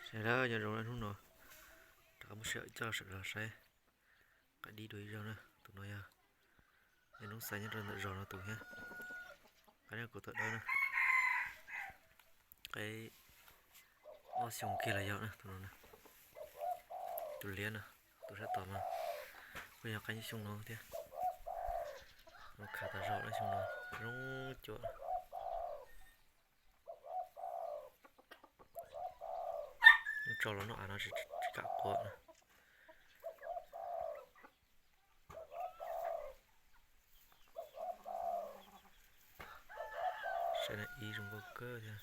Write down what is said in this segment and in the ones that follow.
Sawv daws nyob zoo na, hnub no rov qab muab sij hawm coj sawv daws los saib qaib dib dua ib zaug na. Tus no yog niam noob xaiv nyob rau ntawm zos no tus thiab. Qaib no kuv tawm dawb na. Qaib ob xyoo kiag los yog na tus no na. Tus liab na, tus sab tom no kuj yog qaib xyoo no thiab. Khav tas zog na, xyoo no zoo cuag. Tso los noj av no tsis kam quav na. Saib na, ib zoo nkauj kawg thiab.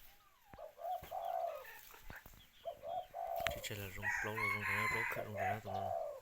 Tsis tseg los zoo plaub los zoo rau na, plaub khawm zoo rau na tus no.